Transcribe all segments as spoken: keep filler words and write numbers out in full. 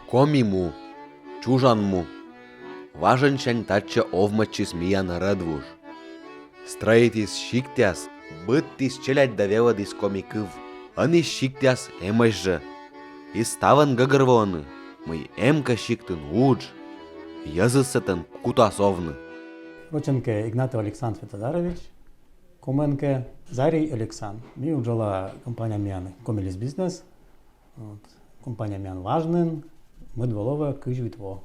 Коми му, чужан му. Важӧнсянь татчӧ овмӧдчис миян рӧдвуж. Стрӧитіс сиктъяс, быдтіс челядь да велӧдіс коми кыв. Ӧні сиктъяс эмӧсь жӧ. И ставӧн гӧгӧрвоӧны, мый эм кӧ сиктын удж, йӧзыс сэтӧн кутас овны. Рочӧн кӧ Игнатов Александр Светозарович, комиӧн кӧ Зарей Александр. Ми уджалам компания миян «Комилесбизнес». Вот. Компания миян важнӧн, мӧд во лоӧ кызь вит во.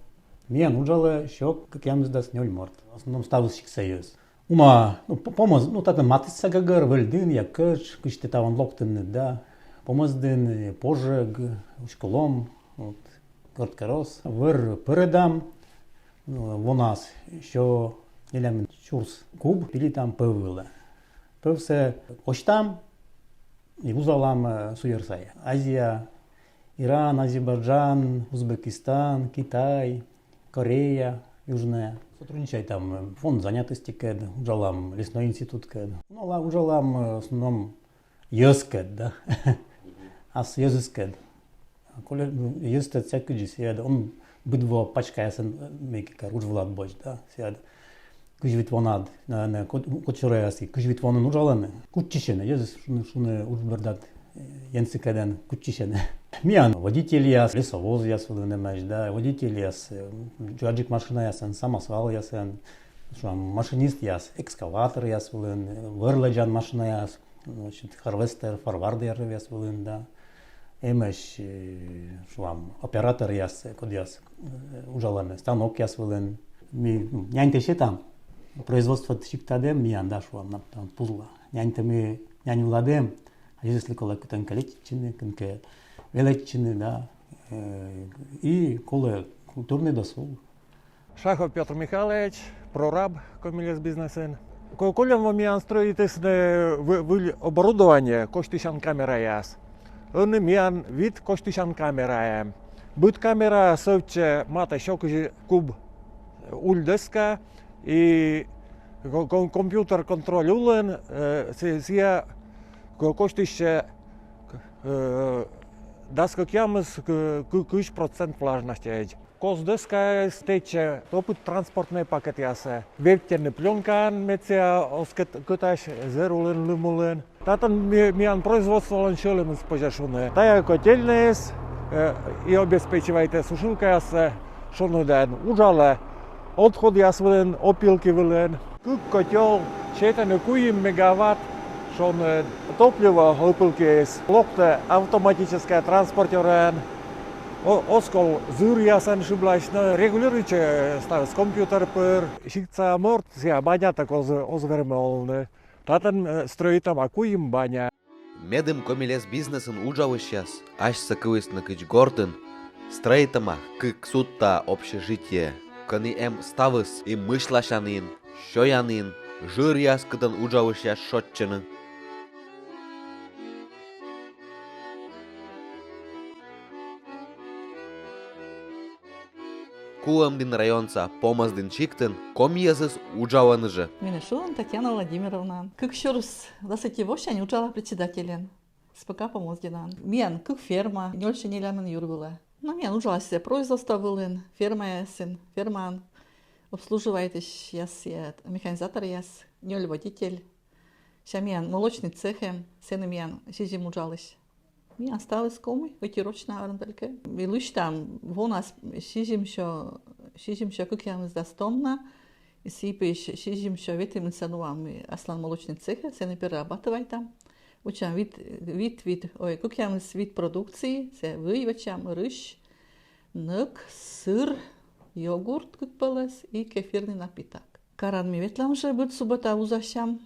Миян уджалӧ сё кӧкъямысдас нёль морт. В основном ставыс сиктса йӧз. Уна, ну, по-, помӧс-, ну, татӧн матыстса гӧгӧр, Выльдін, Якӧтш, кыдз тэ тавун локтін, да. Помӧсдін, Пожӧг, Усть-Кулом, вот, Горткерос. Вӧр пӧрӧдам, ну, вонас сё нелямын сюрс куб пилитам пӧв вылӧ. Пӧвсӧ косьтам и вузалам, э, суйӧр сайӧ. Азия, Иран, Азербайджан, Узбекистан, Китай, Корея Южная. Сотрудничайтам, э, фонд занятостикӧд, уджалам лесной институткӧд. Ну, ла-, уджалам, э, в основном йӧзкӧд, да. Ас йӧзыскӧд. Коли, ну, йӧзыс тӧдса кыдзи, сійӧ он быд во пачкаясӧн, э, мыйкӧ удж вылад босьт, да, сійӧ кызь вит вонад, на, на, кот-, котсюрӧяс и кызь вит во нин уджалӧны. Кутчысьӧны, йӧзыс шуны, шуны удж бӧрдад, э, Енсикӧдӧн кутчысьӧны. Миян водительяс, лесовозъяс вылын эмӧсь, да, водительяс, э, джуджык машинаясӧн, самосвалъясӧн, шуам, машинистъяс, экскаваторъяс вылын, э, вӧр лэдзан машинаяс, значит, харвестер, форвардеръяс вылын, да. Эмӧсь, э, шуам, операторъяс, кодъяс, э, уджалӧны станокъяс вылын. Ми, ну, няньтӧ сетам, производство сиктад эм миян, да, шуам, на, там, пузла. Няньтӧ ми, нянь вылад эм, а йӧзыслы колӧ кытӧнкӧ лечитчыны, кытӧнкӧ велӧдчыны, да, э, и колӧ культурный досуг. Шахов Пётр Михайлович, прораб «Комилесбизнесын». Ко-, кольӧм во миян стрӧитісны вы-, выль оборудование, косьтысян камераяс. Ӧні миян вит косьтысян камера эм. Быд камера сӧвтчӧ матӧ сё кызь куб ульдӧска и ко-, ко-, компьютер контроль улын, э, си-, сійӧ ко-, косьтысьӧ, э, дас кӧкъямыс кы-, кы-, кызь процент влажностьӧдз. Кос дӧскаыс тэчӧ топыд транспортнӧй пакетъясӧ. Вевттьӧны плёнкаӧн, мед сійӧ оз кӧт-, кӧтась зэр улын, лым улын. Татӧн ми-, миян производстволӧн сьӧлӧмыс, позьӧ шуны. Тайӧ котельнӧйыс, э, и обеспечивайтӧ сушилкаяссӧ шоныдӧн. Уджалӧ отходъяс вылын, опилки вылын. Кык котёл, сетӧны куим мегаватт шоныд. Топливо, опилкиыс локтӧ автоматическӧй транспортёрӧн. О-, оз ков зыръясӧн шыбласьны, регулируйтчӧ ставыс компьютер пыр. Сиктса морт сійӧ банятӧг оз, оз вермы овны. Татӧн, э, стрӧитам куим баня. Медым «Комилесбизнесын» уджалысьяс асьсӧ кывйисны кыдз гортын, стрӧитам кык судта общежитие, кӧні эм ставыс: и мысьласянін, сёянін, жыръяс, кытӧн уджалысьяс шойччӧны. Кулӧмдін районса Помӧсдін сиктын коми йӧзыс уджалӧны жӧ. Менӧ шуӧны Татьяна Владимировна. Кык сюрс дас ӧти восянь уджала председательӧн СПК Помӧсдінын. Миян кык ферма, нёльсё нелямын юр вылӧ. Но миян уджаласьӧ производство вылын, фермаясын, фермаын обслуживайтысьяс, э, механизаторъяс, нёль водитель. Сэсся миян молочный цехӧ, сэні миян сизим уджалысь. Миян ставыс коми, ӧти роч, наверно, только. Ми лысьтам вонас сизимсё, сизимсё кӧкъямысдас тонна, сійӧ пиысь сизимсё ветымын сійӧ нуам аслам молочный цехӧ, сэні перерабатывайтам. Вӧчам вит, вит, вит, ой, кӧкъямыс вид продукции, сійӧ вый вӧчам, рысь, нӧк, сыр, йогурт кык пӧлӧс и кефирный напиток. Карӧн ми ветлам жӧ, быд суббота вузасям,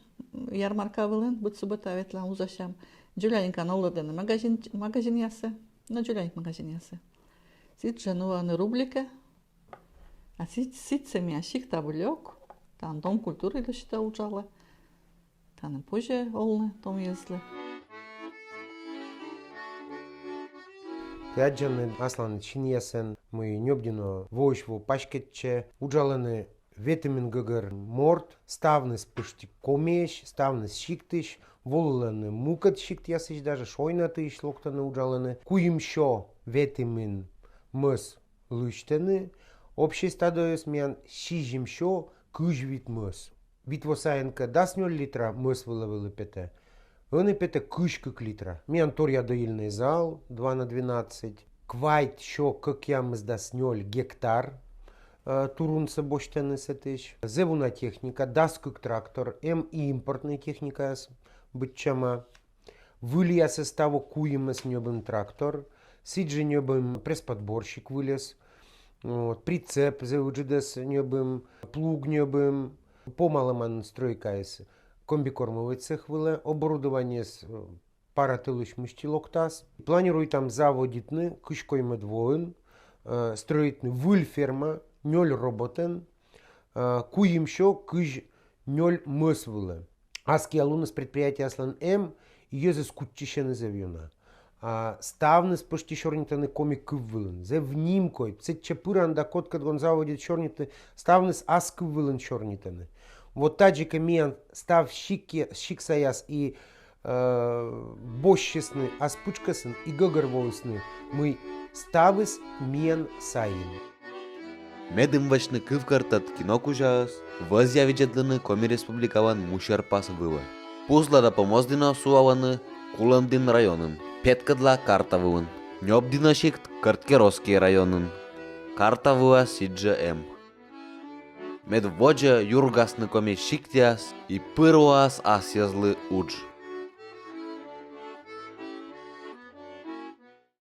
ярмарка вылын, быд суббота ветлам, вузасям. Дзоляникӧн овлӧдлӧны магазин, магазинъясӧ, но дзоляник магазинъясӧ. Сідз жӧ нуӧны рубликӧ. А сідз, сідз сэсся миян сиктса лёк, тані Дом культуры лӧсьыда уджалӧ. Тані позьӧ овны том йӧзлы. Тэ аддзан асланыд синъясӧн, мый Нёбдино воысь во паськӧдчӧ, уджалӧны ветымын гӧгӧр морт, ставныс пӧшти Комиысь, ставныс сиктысь, волӧны мукӧд сиктъясысь, даже Шойнатыысь локтӧны, уджалӧны. Куимсё ветымын мӧс Лысьтӧны. Общӧй стадоыс миян сизимсё кызь вит мӧс. Вит во сайын кӧ дас нёль литра мӧс вылӧ вӧлі петӧ, ӧні петӧ кызь кык литра. Миян торъя доильнӧй зал, два на двенадцать, квайт сё кӧкъямысдас нёль гектар, э, турунсӧ босьтӧны сэтысь. Зэв уна техника, дас кык трактор, эм и импортнӧй техникаыс быдсяма. Выльясыс таво куимӧс ньӧбим трактор, сідзжӧ ньӧбим пресс-подборщик выльӧс, вот, прицеп, зэв ыджыдӧс ньӧбим, плуг ньӧбим, помалӧма нин стрӧйкаыс комбикормовӧй цех вылӧ, оборудованиеыс, э, пара тӧлысь мысти локтас. Планируйтам заводитны кызь коймӧд воын, э, стрӧитны выль ферма, нёль роботӧн, э, куимсё кызь нёль мӧс вылӧ. Аскиа луныс предприятиеыслӧн эм, и йӧзыс кутчысьӧны зэв ёна. А ставныс пӧшти сёрнитӧны коми кыв вылын. Зэв нимкодь, сэтчӧ пыран да кодкӧд он заводит сёрнитны, ставныс ас кыв вылын сёрнитӧны. Вот тадзи кӧ миян став сикъя-, сиксаяс и, э, босьтчисны ас пытшкӧсын и гӧгӧрвоисны, мый ставыс миян сайын. Медым вӧчны кывкӧртӧд кинокузяыс, вӧзъя видзӧдлыны Коми Республикалӧн мусерпас вылӧ. Пузлада помӧсдінӧ сулалӧны Кулӧмдін районын, петкӧдла карта вылын. Ньӧбдінӧ сикт Кӧрткеровскӧй районын. Карта вылас сідзжӧ эм. Мед водзӧ юргасны коми сиктъяс и пыр лоас ас йӧзлы удж.